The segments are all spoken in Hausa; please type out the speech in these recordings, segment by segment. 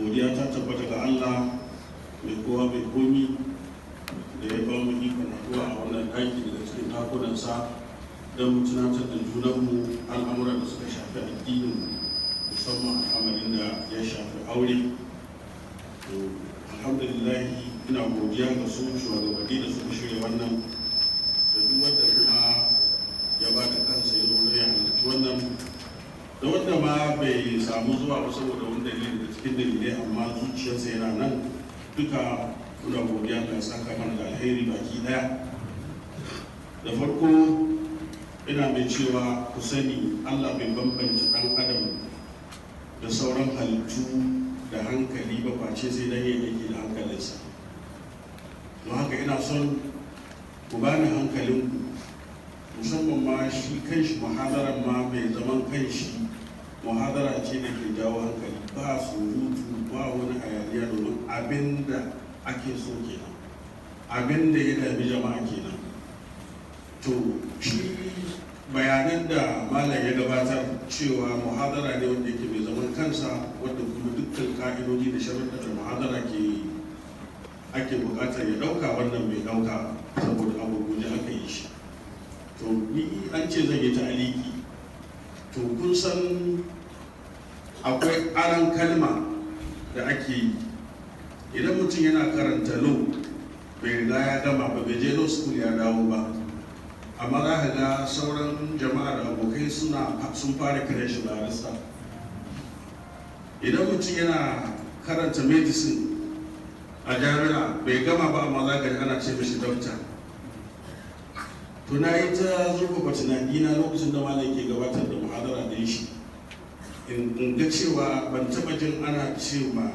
Godiya ta tabbata ga Allah mai kowa mai komi da ya ba mu ikon haɗuwa a wannan ɗaki daga cikin ɗakunansa don mu tunatar da junanmu al'amuran da suka shafi addinin, musamman al'amarin da ya shafi aure. To, alhamdulillahi, ina godiya ga su shugabanni da suka shirya wannan, da duk wanda kuma ya ba da kansa ya zo ya halarci wannan, da wanda ma bai samu zuwa ba saboda wani dalili da cikin dalilai, amma zuciyarsa yana nan. Duka muna godiya da saka mana da alheri baki daya. Da farko ina mai cewa ku sani, Allah bai bambance dan adam da sauran halittu da hankali ba face sai dan yin aiki da hankalinsa. Don haka ina son ku bani hankalinku, musamman ma shi kanshi muhadarar ma mai zaman kanshi muhadara ce da ke jawo hankali. Ba surutu, ba wani hayaniya, domin abin da ake so kenan, abin da ya dami jama'a kenan. To, shi bayanan da malam ya gabatar cewa muhadara ne wanda yake mai zaman kansa, wanda kuma dukkan ka'idoji da sharuɗa da muhadara ke ake buƙatar ya ɗauka, wannan bai ɗauka saboda a gurguje aka yi shi. To, ni an ce zan yi ta'aliki. To, kun san akwai aran kalma da ake yi. Idan mutum yana karanta law, bai riga ya gama ba, bai je law school ya dawo ba, amma za ka ga sauran jama'a da abokai sun fara kiran shi barista. Idan mutum yana karanta medicine a jami'a, bai gama ba, amma za ka ji ana ce mishi doctor. To, na yi ta zurfafa tunani na lokacin da malam ke gabatar da muhadara da shi, in ga cewa ban taba jin ana cewa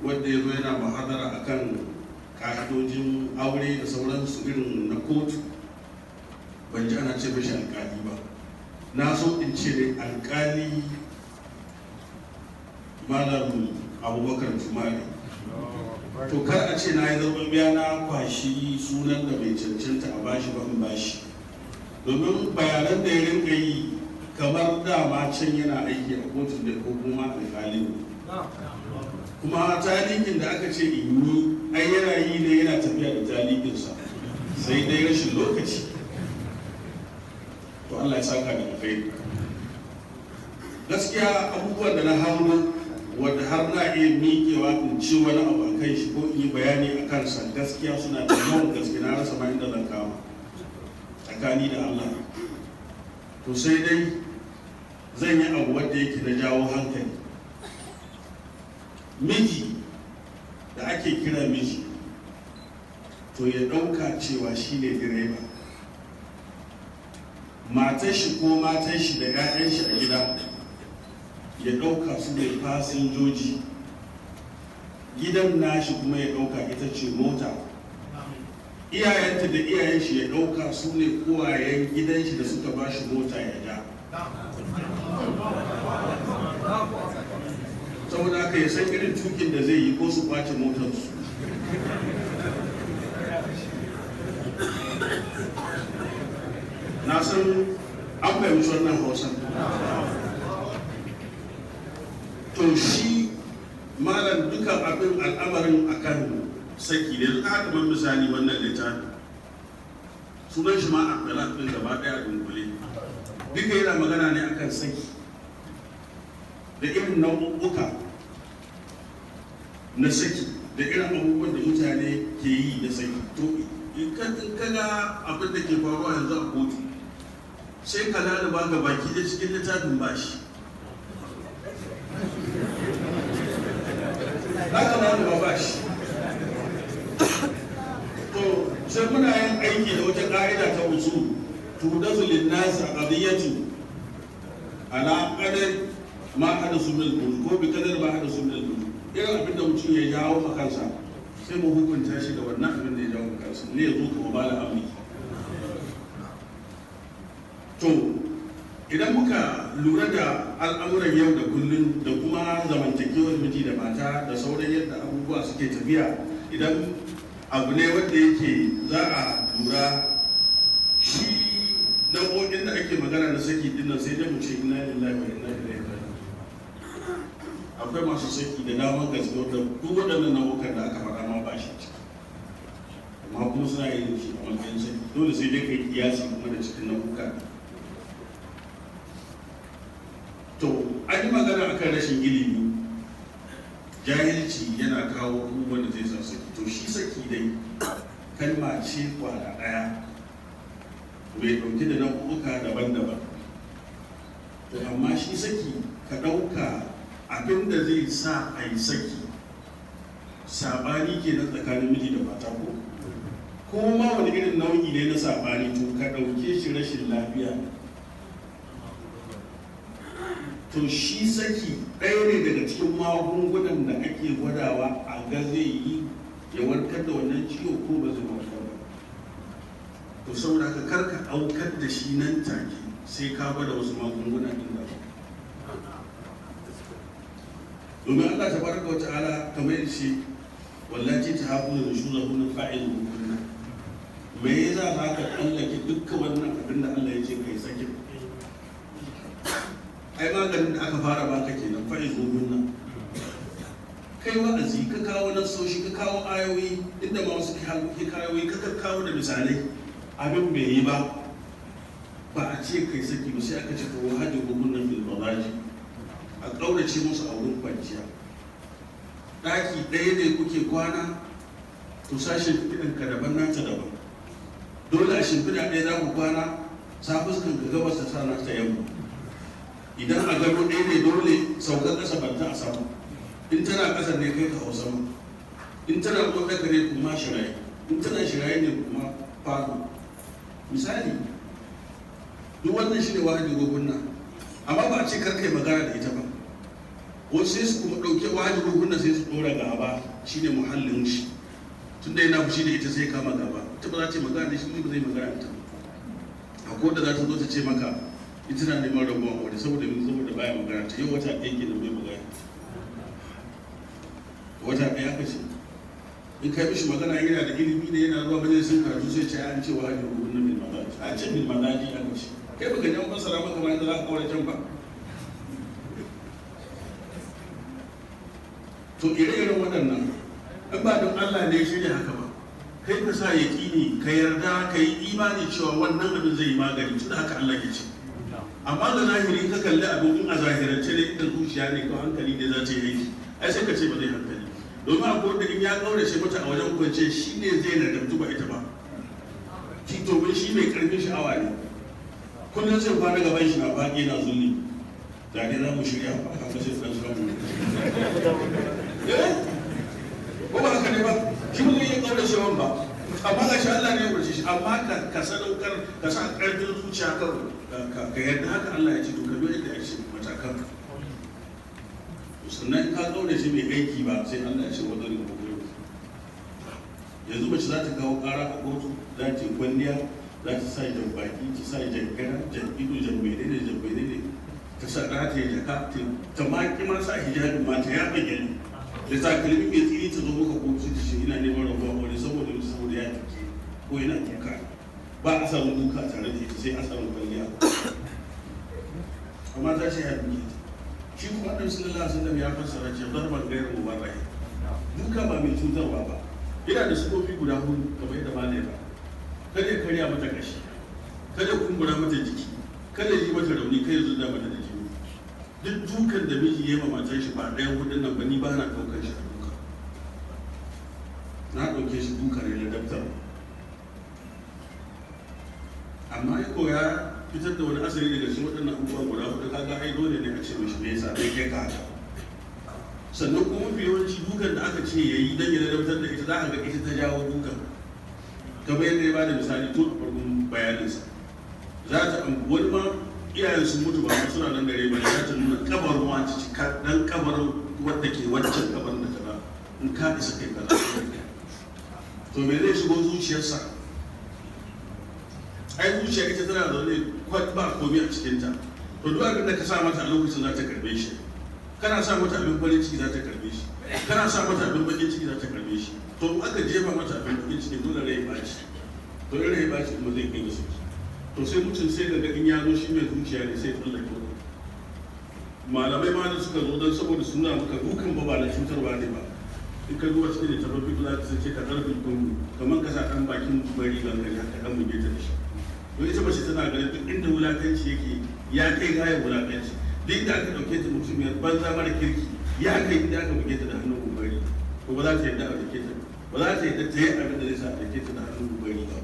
wanda ya zo yana muhadara akan ka'idojin aure da sauransu irin na kotu, ban ji ana ce mashi alkali ba. Na so in ce ne alkali Malam Abubakar Jumare. To, kar a ce na yi zarban biya, na kwashi sunan da bai cancanta a bashi ba in bashi, domin bayanan da ya rinka yi kamar dama can yana aiki a kotun da ko kuma alkalin ne. Kuma talikin da aka ce in yi, ai yana yi ne, yana tafiya da talikinsa, sai dai rashin lokaci. To, Allah ya saka da alkhairi. Gaskiya abubuwan da na hango wadda har na iya miƙewa in ci wani abu a kan shi ko in yi bayani a kansa, gaskiya suna da yawan gaske, na rasa ma inda zan kama, tsakani da Allah. To, sai dai zan yi abu wadda yake na jawo hankali. Miji da ake kira miji, to ya ɗauka cewa shi ne direba. Matar shi ko matan shi da 'ya'yan shi a gida, ya ɗauka su ne fasinjoji. Gidan nashi kuma ya ɗauka ita ce mota. Iyayenta da iyayen shi ya ɗauka su ne uwayen gidan shi da suka ba shi mota ya ja. Saboda haka ya san irin tukin da zai yi ko su kwace motarsu. Na san an fahimci wannan Hausa. To, shi malam duka abin al'amarin akan saki ne. Duka haka, kamar misali wannan littafi, sunan shi ma Abdallah din gaba daya dunkule, duka yana magana ne akan saki da irin nau'uka na saki da irin abubuwan da mutane ke yi na saki. To, in ka ga abin da ke faruwa yanzu a kotu, sai ka laluba ga baki da cikin littafin bashi za ka laluba bashi. To, sai muna yin aiki da wata ƙa'ida ta usul: tudazu lin-nas qadiyatu ala qadar ma hadasu min al ko bi qadar ma hadasu min al. Irin abin da mutum ya jawo ma kansa, sai mu hukunta shi da wannan abin da ya jawo ma kansa ne, ya zo ka wabala amri. To, idan muka lura da al'amuran yau da kullun da kuma zamantakewar miji da mata da sauran yadda abubuwa suke tafiya, idan abu ne wanda yake za a lura shi nau'o'in da ake magana na saki dinnan, sai dai mu ce inna lillahi wa inna ilaihi raji'un. Akwai masu saki da damar gaske wanda duk waɗannan nau'ukan da aka faɗa ma ba shi ciki, amma kuma suna yin shi a matsayin saki. Dole sai dai kai kiyasi kuma da cikin nau'uka. To, an yi magana akan rashin ilimi, jahilci yana kawo abubuwan da zai sa saki. To, shi saki dai kalma ce kwara ɗaya mai ɗauke da nau'uka daban-daban. To, amma shi saki, ka ɗauka abin da zai sa a yi saki sabani kenan tsakanin miji da mata, ko ma wani irin nau'i ne na sabani, to ka ɗauke shi rashin lafiya ne. To, shi saki ɗaya ne daga cikin magungunan da ake gwadawa a ga zai yi ya warkar da wannan ciwo ko ba zai warkar ba. To, saboda haka kar ka aukar da shi nan take sai ka gwada wasu magunguna din da, domin Allah tabaraka wa ta'ala kamar yadda shi wallati takhafuna nushuzahunna fa'izuhunna. Me yasa za ka tsallake dukkan wannan abin da Allah ya ce kai sakin? Ai maganin da aka fara baka kenan, fa'izuhunna. Kai wa'azi, ka kawo nasoshi, ka kawo ayoyi, inda ma wasu hikayoyi, ka kawo da misalai, abin bai yi ba, ba a ce kai saki ba. Sai aka ce to, wahjuruhunna fil madaji, a ƙaurace musu a wurin kwanciya. Ɗaki ɗaya ne kuke kwana, to sashen ka daban, nata daban. Dole a shimfiɗa ɗaya za ku kwana, sa fuskan ka gabas, ta sa nata yamma. Idan a gado ɗaya ne, dole saukar ƙasa banta a sama. In tana ƙasa ne, kai ka hau sama. In tana ɗaka ne, kuma shirayi. In tana shirayi ne, kuma falo. Misali, duk wannan shi ne wahjuruhunna, amma ba a ce kar kai magana da ita ba. Wasu sai su kuma ɗauke wahjuruhunna sai su ɗora gaba, shine muhallin shi. Tunda yana fushi da ita, sai kama gaba. Ita ba za ta yi magana da shi, ba zai magana da ita ba. Akwai da za ta zo ta ce maka ita na neman rabuwa aure saboda yanzu, saboda baya magana ta. Yau wata ɗaya kenan bai magana. Wata ɗaya aka ce in kai mishi magana, yana da ilimi ne, yana zuwa majalisin karatu, sai ce an ce wahjuruhunna bil madaji, an ce bil madaji aka ce. Kai baka ji an fassara maka ma yadda za ka kaurace ba. To, ire-iren waɗannan, in ba don Allah ne ya shirya haka ba, kai ka sa yaƙini, ka yarda, ka yi imani cewa wannan abin zai yi magani, tunda haka Allah ya ce. Amma da zahiri ka kalli abin, in a zahirance ne, inda zuciya ne ko hankali ne za ta yi aiki, ai sai ka ce ba zai hankali, domin akwai wanda in ya kaurace mata a wajen kwance, shi ne zai ladabtu, ba ita ba. Shi domin shi mai karfin sha'awa ne, kullum sai kwana gaban shi na faɗi na zulli, da dai za mu shirya ba haka, sai ɗan samu, eh, ko ba haka ne ba? Shi ba zai iya kaurace wan ba, amma ga shi Allah ne ya umarce shi. Amma ka sadaukar, ka sa karfin zuciya, ka yarda haka Allah ya ce, to ka bi yadda ya ce matakan. Sannan in ka kaurace mai aiki ba, sai Allah ya ce wadribuhunna. Yanzu mace za ta kawo kara a kotu, za ta yi kwalliya, za ta sa jan baki, ta sa jan gara, jan ido, jan menene, jan menene, ta sa rataye jaka, ta ma ki ma sa hijabin ma, ta yaɓa gyale da takalmi mai tsini, ta zo maka kotu ta ce ina neman rabuwa aure saboda ya tuke ko yana kuka. Ba a samu duka tare da ita, sai a samu kwalliya, amma ta ce ya duke ta. Shi kuma Annabi sallallahu alaihi wasallam ya fassara ce darban gairu mubarrah, duka ba mai cutarwa ba. Yana da sifofi guda hudu kamar yadda malai ba: kada ya karya mata kashi, kada ya kumbura mata jiki, kada ya yi mata rauni, kai ya zuda mata da jini. Duk dukan da miji ya ma matar shi ba ɗayan hudun nan ba, ni ba na ɗaukar shi a duka, na ɗauke shi duka ne na daftar. Amma ya koya fitar da wani asali daga cikin waɗannan abubuwa guda hudu, kaga ai dole ne a ce mishi me yasa bai kai ka haka. Sannan kuma mafi yawanci dukan da aka ce ya yi don ya ladabtar da ita, za a ga ita ta jawo dukan, kamar yadda ya bada misali tun a farkon bayaninsa. Za ta wani ma iyayen sun mutu ba ma suna nan da rai ba, za ta nuna kabarin wance ci dan kabarin wadda ke wancan kabarin da kaza, in ka isa kai kaza. To, me zai shigo zuciyarsa? Ai zuciya ita tana zaune kwat, ba komai a cikinta. To, duk abin da ka sa mata a lokacin, za ta karbe shi. Kana sa mata abin farin ciki, za ta karbe shi. Kana sa mata abin bakin ciki, za ta karbe shi. To, in aka jefa mata abin bakin ciki, dole rai baci. To, in rai baci kuma, zai kai ga saki. To, sai mutum sai ga in ya zo shi mai zuciya ne, sai ya tsallake wannan. Malamai ma da suka zo don saboda suna maka dukan ba ba na cutarwa ne ba, in ka duba cikin littafin fiqh za ta ce ka karfin kungu, kamar ka sa ɗan bakin bari gangare haka ɗan buge ta da shi. To ita mace tana ganin duk inda wulakanci yake ya kai gayan wulakanci, duk inda aka ɗauke ta mutumiyar banza mara kirki ya kai inda aka buge ta da hannun gubari, to ba za ta yarda a dake ta ba, za ta yarda ta yi abin da zai sa a dake ta da hannun gubari ba.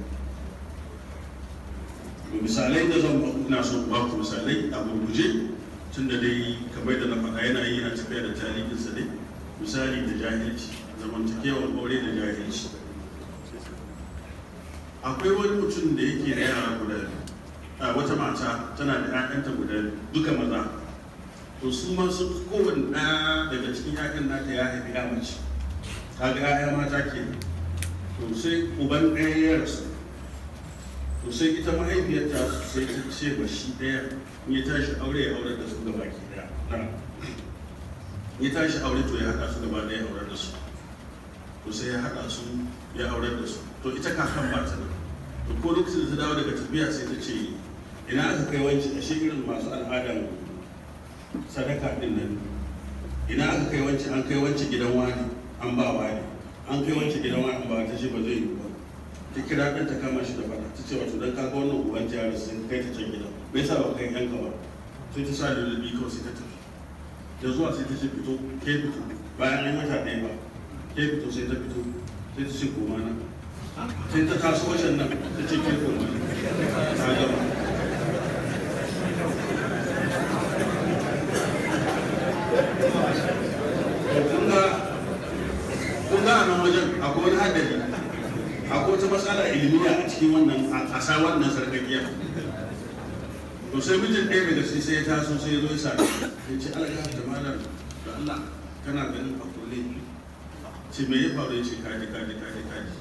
To misalai da zan baku, ina so ba ku misalai a gurguje, tun da dai kamar da na faɗa yana yi yana tafiya da tarihinsa ne. Misali da jahilci, zamantakewar aure da jahilci. Akwai wani mutum da yake da yara guda biyu, a wata mata tana da 'ya'yanta guda biyu duka maza. To su ma su kowane ɗaya daga cikin 'ya'yan nata ya haifi ya mace, kaga 'ya'ya mata ke. To sai uban ɗaya ya rasu. To sai ita mahaifiyarta sai ta ce ba shi ɗaya in ya tashi aure ya aure da su gaba ki ɗaya. In ya tashi aure to ya haɗa su gaba ɗaya ya aure da su. To sai ya haɗa su ya aurar da su. To ita kakan ba ta nan. To ko lokacin da ta dawo daga tafiya sai ta ce, "Ina aka kai wanci?" A irin masu al'adan sadaka din nan, "Ina aka kai wanci?" "An kai wanci gidan wani an ba wani, an kai wanci gidan wani an ba." Ta ce ba zai yi ba. Ta kira ɗan ta kama shi da faɗa, ta ce, "Wato dan kaga wannan uban ta yaro sai kai ta can gidan, bai sa ba kai yanka ba?" Sai ta sa lullubi kawai sai ta tafi. Da zuwa sai ta ce, "Fito, ke fito." Bayan an yi wata ɗaya ba, "Ke fito." Sai ta fito. Sai ta ce, "Koma nan." Sai ta taso wajen nan, ta ce, "Ke koma nan." Ta gama. Kun ga a nan wajen akwai wani haddari, akwai wata matsala ilmiya a cikin wannan a wannan sarkakiya. To sai mijin ɗaya daga cikin sai ya taso, sai ya zo ya sami ya ce, "Alaka da malam, da Allah kana ganin a kulle." Ce, "Me ya faru?" Ya ce, "Kaji, kaji, kaji, kaji,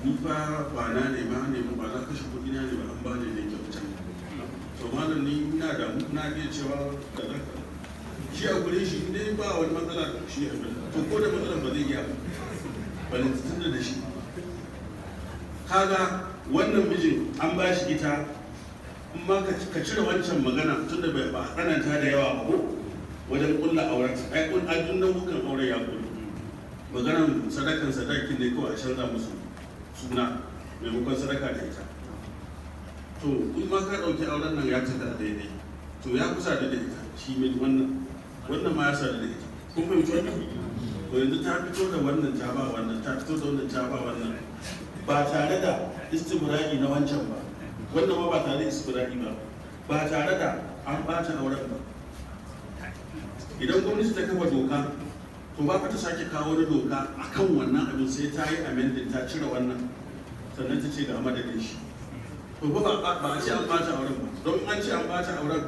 ni fa ba na nema ne ba, na kashe kuɗi na ne ba, an ba ni ne kyauta. To malam, ni ina da na iya cewa kaza kaza." Shi a gurin shi dai ba wani matsala shi a to ko da matsalar ba zai iya ba ne tun da shi. Kaga wannan mijin an ba shi ita, in ma ka cire wancan magana tun da ba a tsananta da yawa ba ko wajen kulla auren, ai kun ajin nau'ukan auren ya kullu. Maganan sadakan sadakin ne kawai a canza musu suna maimakon sadaka da ita. To in ma ka ɗauki auren nan ya tafi a daidai, to ya kusa da ita shi mai wannan, wannan ma ya sadu da ita. Kun fahimci wannan? To yanzu ta fito da wannan ta ba wannan, ta fito da wannan ta ba wannan, ba tare da istibra'i na wancan ba, wannan ma ba tare da istibra'i ba, ba tare da an ɓata auren ba. Idan gwamnati ta kafa doka, to ba ta sake kawo wani doka akan wannan abin sai ta yi amending, ta cire wannan, sannan ta ce ga madadin shi. To ba ba a ce an ɓata auren ba, don an ce an ɓata auren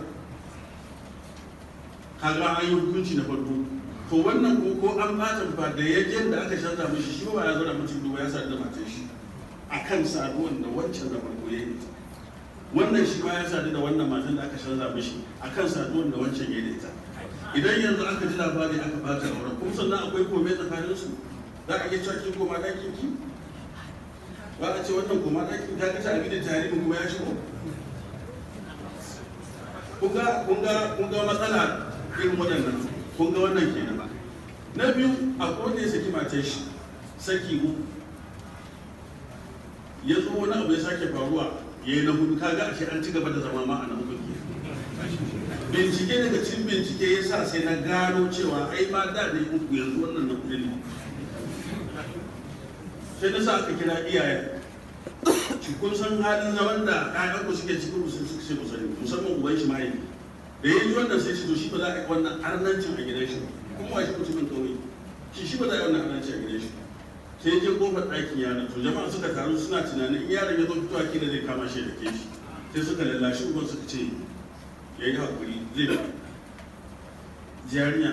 kaga an yi hukunci na farko. To wannan ko an ɓata ba da yajen da aka canza mishi, shi ba ya zo da mutum duba ya sadu da matar shi akan saduwan da wancan da farko ya yi. Wannan shi ma ya sadu da wannan matan da aka canza mishi akan saduwan da wancan ya yi da ita. Idan yanzu aka ji labari aka bata auren, kuma sannan akwai kome tsakanin su, za a iya cewa kin koma ɗakin ki, ba a ce wannan koma ɗakin ta ga ta abin da tarihin kuma ya shigo. Kun ga matsala irin waɗannan. Kun ga wannan kenan. Na biyu, akwai wanda ya saki matar shi saki uku, ya zo wani abu ya sake faruwa ya yi na hudu. Kaga ashe an ci gaba da zama ma a na uku ke. Bincike daga cikin bincike ya sa sai na gano cewa ai ma da ne uku, yanzu wannan na hudu ne. Sai na sa aka kira iyayen ci, "Kun san halin zaman da ƴaƴan ku suke cikin?" Musu suka ce musu, musamman uban shi mahaifi da ya ji wannan sai shi to shi ba za a yi wannan arnancin a gidan shi ba, kuma wa shi mutumin ƙauye, shi ba za a yi wannan arnancin a gidan shi. Sai ya je kofar ɗakin yaron. To jama'a suka taru suna tunanin in yaron ya zo fitowa kila zai kama shi da ke shi. Sai suka lallashi uban, suka ce ya yi haƙuri, zai fi yarinya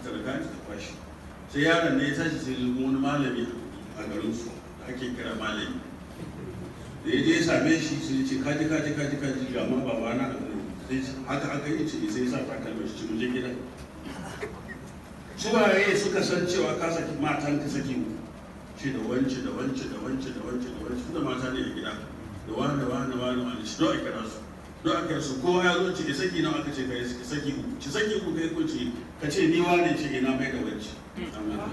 ta riga ta kwashi. Sai yaron ne ya tashi sai zuwa wani malami a garinsu da ake kira malami. Da ya je ya same shi sai ya ce, "Kaji, kaji, kaji, kaji, ga ma baba na." Sai haka aka yi ce, sai ya sa takalmar shi, "Mu je gidan su waye suka san cewa ka saki matan ka saki mu ce da wance da wance da wance da wance da wance, tunda mata ne a gida, da wani wani wani wani shi don a kira su." Don aka yi su kowa ya zo ce saki nawa aka ce kai saki uku, ci saki uku kai ko ce ka ce ni wane ce ina mai da wacce,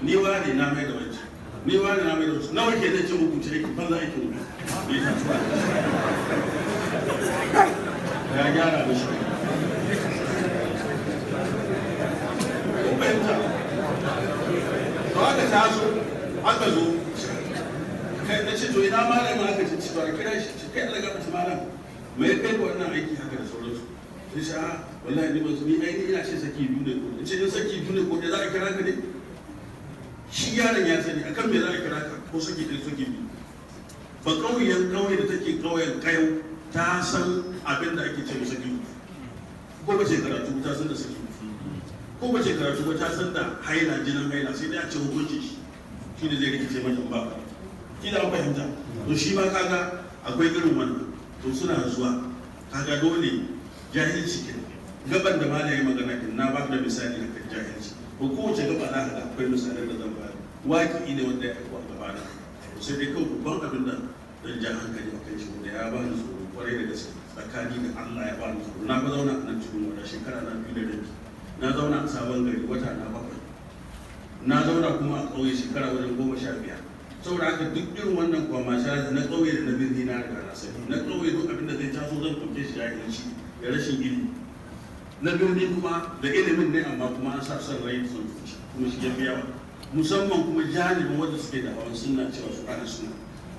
ni wane na mai da wacce, ni wane na mai da wacce, nawa ke zai ce uku, ce aiki banza aiki uku ne ta tuwa ya gyara mishi. Kun fahimta? To aka taso aka zo kai na ce to ina malamin? Aka ce ci ba kira shi, ce kai Allah gafarta malam, mai kai ga wannan aiki haka da sauransu? Sai shi a wallahi ni ban ni ai ni ina ce saki biyu ne ko in ce in saki biyu ne ko za a kira ka ne? Shi yaron ya sani akan me za a kira ka, ko saki ɗaya saki biyu. Ba ƙauyen ƙauye da take ƙauyen kayau ta san abin da ake ce saki uku, ko ba ce karatu ta san da saki uku, ko ba ce karatu ba ta san da haila, jinin haila, sai dai a ce hukunci shi shi ne zai rikice mata ba kila an fahimta. To shi ma kaga akwai irin wannan. To suna zuwa kaga dole jahilci ke gaban da ma yi magana kin na ba da misali akan jahilci. Ko kowace gaba za ka ga akwai misalin da zan bayar, waki ne wanda ya aiko a gabana. To sai dai kawai babban abin da zan ja hankali a kan shi wanda ya ba ni tsoro kwarai da gaske, tsakani da Allah ya ba ni tsoro. Na ba zauna a nan cikin wata shekara na 2 da rabi, na zauna a Sabon Gari wata na 7, na zauna kuma a ƙauye shekara wajen 15. Saboda haka duk irin wannan kwamasha na ƙauye da na birni na riga na sani. Na ƙauye duk abin da zai taso zan ɗauke shi jahilci da rashin ilimi. Na birni kuma da ilimin ne, amma kuma an sa son rai, son zuciya, kuma shi ya fi yawa, musamman kuma janibin wanda suke da hawan sunna cewa su kana suna.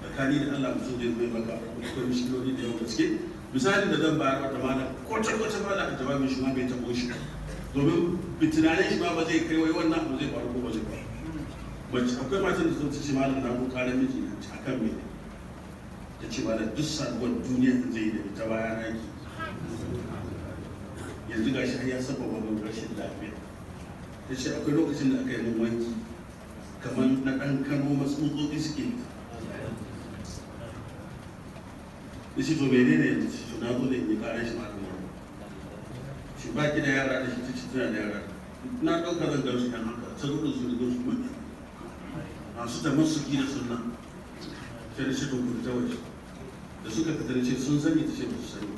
Tsakani da Allah mutum zai zo maka akwai mishkiloli da yawan gaske. Misali da zan bayar wata malam kwata kwata malam a jawabin shi ma bai taɓo shi, domin tunanin shi ma ba zai kai wai wannan abu zai faru ko ba zai faru. Mace akwai matan da sun ce malam na ko karar miji na ci akan me? Ta ce malam duk saduwar duniya in zai yi da ita baya na ki, yanzu gashi har ya sababa min rashin lafiya. Ta ce akwai lokacin da aka yi min wanki kamar na ɗan kano matsutsotsi suke fita. Da shi to menene yanzu? Shi to na zo da in yi karar shi malam wani shi ba ki da yara da shi? Ta ce tana da yara. Na ɗauka zan gamsu yan haka, ta zo da su da gamsu manya masu da masuki da sunna. Sai da shi to ku fita waje. Da suka fita da ce sun sani? Ta ce ba su sani.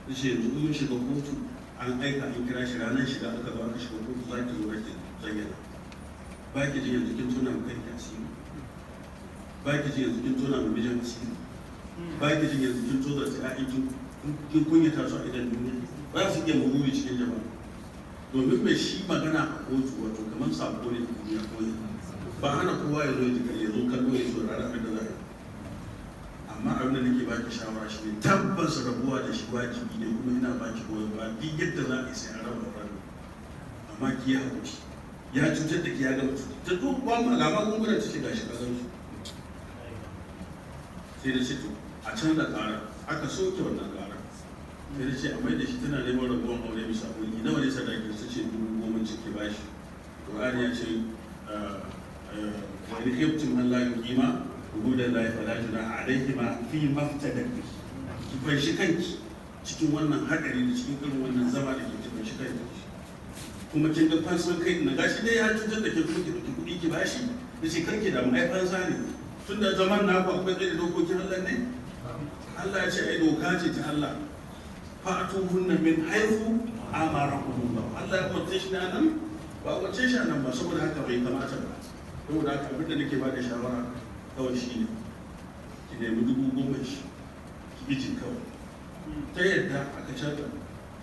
Ta ce yanzu mun shiga kotu, an aika an kira shi, ranar shiga aka zo aka shiga kotu, za ki zo ake zayyana. Ba ki ji yanzu kin tona mu kanki asiri? Ba ki ji yanzu kin tona mu mijin asiri? Ba ki ji yanzu kin tozar ta ƴaƴan kin kunyata su a idan duniya? Ba su iya mururi cikin jama'a, domin mai shi magana a kotu wato kamar sako ne a duniya ko ba hana kowa ya zo ya ji ya zo kallo ya saurari abin da za a yi. Amma abin da nake baki shawara shi ne tabbas rabuwa da shi wajibi ne, kuma ina baki goyon ba duk yadda za a yi sai an raba auren, amma ki yi haƙuri, ya cutar da ki ya gama cutar ta duk ba mu ga magungunan ta shiga shi kazan su. Sai da ce to a canza ƙara, aka soke wannan ƙara. Sai da ce a mai da shi tana neman rabuwan aure bisa kuɗi. Nawa ne sadaki? Ta ce 10,000. Ciki bashi Qur'ani ya ce wa in khiftum an la yuqima hududallahi fala junaha alayhima fi maftadat bihi. Ki fanshi kanki cikin wannan haɗari da cikin irin wannan zama da ke, ki fanshi kanki. Kuma kin ga fansan kai na gashi dai ya cutar da ke, kuma ki ɗauki kuɗi ki bashi. Da ce karki da mu ai fansa ne, tunda zaman naku akwai tsare dokokin Allah ne. Allah ya ce ai doka ce ta Allah, fa'tuhunna min haythu amarakumullah. Allah ya umarce shi nan, ba umarce shi nan ba, saboda haka bai kamata ba. Saboda haka abin da nake ba da shawara kawai shi ne ki nemi 10,000 shi ki iji kawai. Ta yadda aka canza.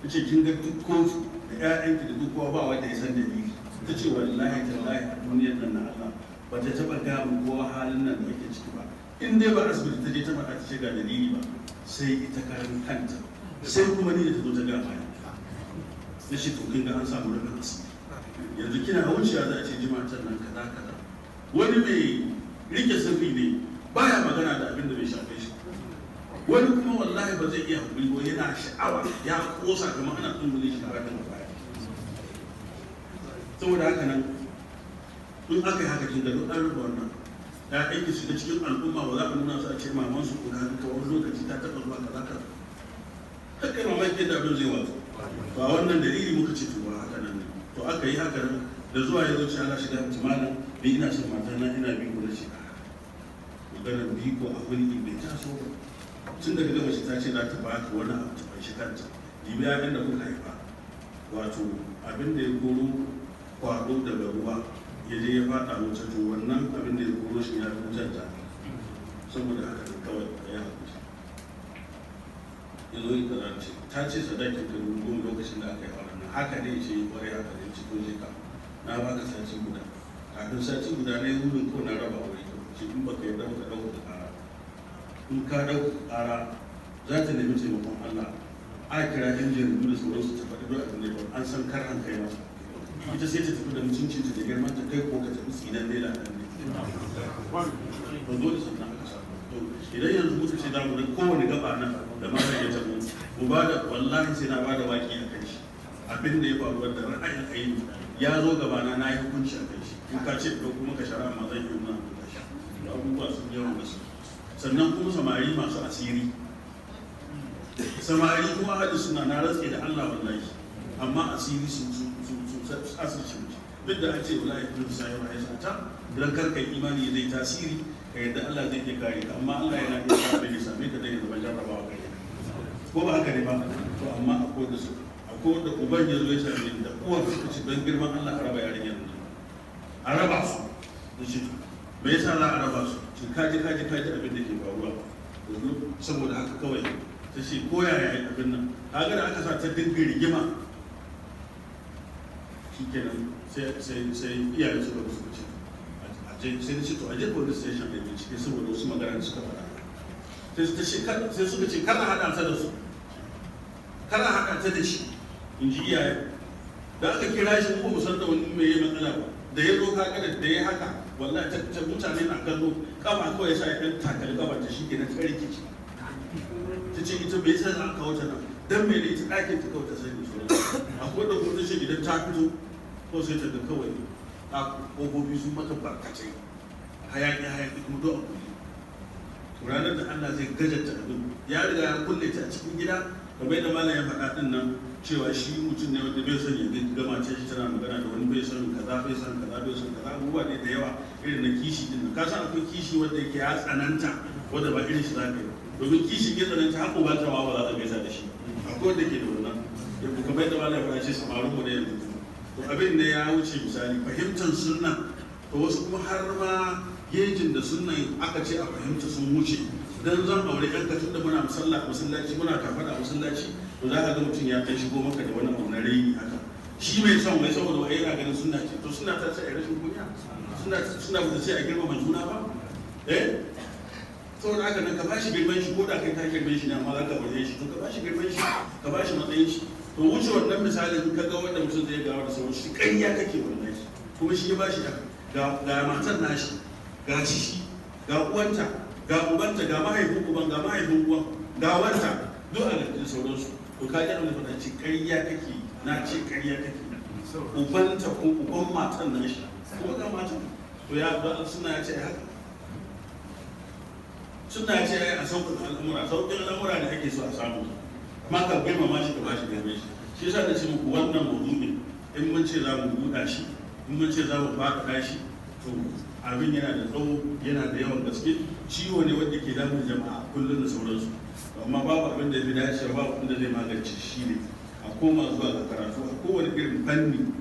Ta ce kin ga duk kotu da 'ya'yanki da duk kowa ba wanda ya san dalili. Ta ce wallahi tallahi a duniyar nan na Allah ba ta taɓa gama kowa halin nan da ake ciki ba, in dai ba asibiti ta je ta faɗa ta ce ga dalili ba, sai ita karan kanta, sai kuma ni da ta zo ta gama ni. Na ce to kin ga an samu rufin asiri, yanzu kina wucewa za a ce jima'atan nan kaza kaza. Wani mai rike sirri ne, baya magana da abin da bai shafe shi. Wani kuma wallahi ba zai iya hakuri ba, yana sha'awa ya kosa kamar ana tsungule shi a kan baya. Saboda haka nan in aka yi haka kin ga duk an rufe wannan ya aiki su da cikin al'umma, ba za a nuna su a ce maman su ko ta wani lokaci ta taɓa zuwa kaza kaza. Kai mamaki yadda abin zai watsu. To a wannan dalili muka ce to ba haka nan ne. To aka yi haka nan da zuwa ya zo ce ana shiga malam ni ina son mata na, ina biko. Na ce maganar biko a wani bai taso ba. Tun daga gama shi ta ce za ta baka wani abu ta fanshi kanta, dibi abin da kuka haifa. Wato abin da ya koro kwado daga ruwa ya je ya fada wuta, to wannan abin da ya koro shi ya fi wutar zafi. Saboda haka ne kawai ya haƙuri. Ya zo yi kaza, ce ta ce sadakin ka 10,000 lokacin da aka yi auren nan, haka ne? Ce kwarai haka ne. Ce to je ka, na baka sati guda. Kafin sati guda na yi wurin ko na raba aure. Ce in baka yarda ba, ka ɗauka ƙara. In ka ɗauka ƙara, za ta nemi taimakon Allah, a kira yan jaridu da sauransu, ta faɗi duk abin da ya faru. An san karhan kai masa ita, sai ta tafi da mutuncinta da girman ta, kai ko ka tafi tsinan ne da ne to dole sannan aka samu. To idan yanzu muka ce za mu ga kowane gaba nan da malam ya tabo, mu ba da, wallahi sai na ba da waki a kan shi. Abin da ya faru da ra'ayin aini ya zo gabana, na yi hukunci a kan shi. In ka ce ɗauko maka shari'a ma, zan yi nuna maka shi. Abubuwa sun yawan gaske. Sannan kuma samari masu asiri, samari kuma hadi suna, na rantse da Allah wallahi, amma asiri su asirce mutu. Duk da an ce wala ya fi sa yawa ya sata idan kar kai imani zai tasiri, ka yadda Allah zai iya kare ka, amma Allah yana iya sa abin ya same ka dan ya zama jarrabawa gare ka, ko ba haka ne ba? To amma akwai da su, akwai wanda uban ya zo ya same ni da uwar, suka ce don girman Allah a raba yarinyar nan, a raba su. Da shi to me yasa za a raba su? Shi kaji kaji kaji abin da ke faruwa. Saboda haka kawai ta ce ko yaya yi abin nan, kaga da aka sa ta dinga rigima, shikenan sai iyaye suka zo suka ce a je. Sai na ce to a je police station da bincike, saboda wasu magana da suka faɗa. Sai suka ce kar a haɗa ta da su, kar a haɗa ta da shi, in ji iyaye. Da aka kira shi, mu ba mu san da wani mai matsala ba. Da ya zo, kaga da ya haka, wallahi ta mutane na kallo, kafa kawai sa ya ɗan takali kafa ta, shi kenan ta rikici. Ta ce ita bai san aka kawo ta nan dan mai ne, ita ɗakin ta kawai ta sani. Su akwai da kuma ta ce idan ta fito ko sai ta ga kawai ƙofofi sun mata barkatai, hayaƙi hayaƙi, kuma duk a kulle. To ranar da Allah zai gajarta abin, ya riga ya kulle ta a cikin gida, kamar yadda malam ya faɗa din nan, cewa shi mutum ne wanda bai son ya ga mace shi tana magana da wani, bai son kaza, bai son kaza, bai son kaza, abubuwa ne da yawa irin na kishi din nan. Ka san akwai kishi wanda yake ya tsananta, wanda ba irin shi za ka yi, domin kishi ya tsananta har uban ta ma ba za ta gaisa da shi. Akwai wanda ke da wannan ya kamar yadda malam ya faɗa, ce samarin mu da yanzu, to abin ne ya wuce misali fahimtar sunna. To wasu kuma har ma gejin da sunnan aka ce a fahimta sun wuce. Dan zan aure yanka, tun da muna masallaci, muna kafaɗa masallaci, to za ka ga mutum ya kai shigo maka da wani abu na raini haka. Shi mai son wai saboda wai yana ganin sunna ce. To sunna ta ce a rashin kunya? Sunna ba ta ce a girmama juna ba? Eh, saboda haka nan ka bashi girman shi, ko da kai ka girman shi ne, amma za ka aure shi, to ka bashi girman shi, ka bashi matsayin shi. To wuce wannan misalin, ka ga wanda mutum zai gawa da sauran shi, ƙarya kake wallahi. Kuma shi ya bashi ga matar nashi, ga shi, ga uwanta, ga ubanta, ga mahaifin uban, ga mahaifin uwan, ga wanta, duk a da sauransu. To ka ji abin da faɗa, ce ƙarya kake, na ce ƙarya kake. Ubanta ko uban matan nashi, kuma ga matan. To ya ba suna ya ce haka? Suna ce a sauƙin al'amura, sauƙin al'amura da ake so a samu, amma ka girmama shi, ka bashi girman shi. Shi yasa na ce muku wannan maudu'in, in mun ce za mu buɗa shi, in mun ce za mu faɗaɗa shi, to abin yana da tsawo, yana da yawan gaske. Ciwo ne wanda ke damun jama'a kullum da sauransu. Amma babu abin da ya fi dacewa, babu abin da zai magance shi ne a koma zuwa ga karatu a kowane irin fanni,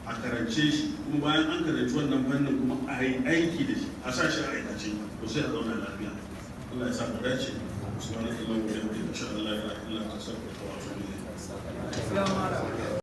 a karance shi, kuma bayan an karanci wannan fannin kuma a yi aiki da shi, a sa shi a aikace, to sai a zauna lafiya. Allah ya sa mu dace. Subhanallahi wa bihamdihi, ashhadu an la ilaha illa anta, astaghfiruka wa atubu ilayk.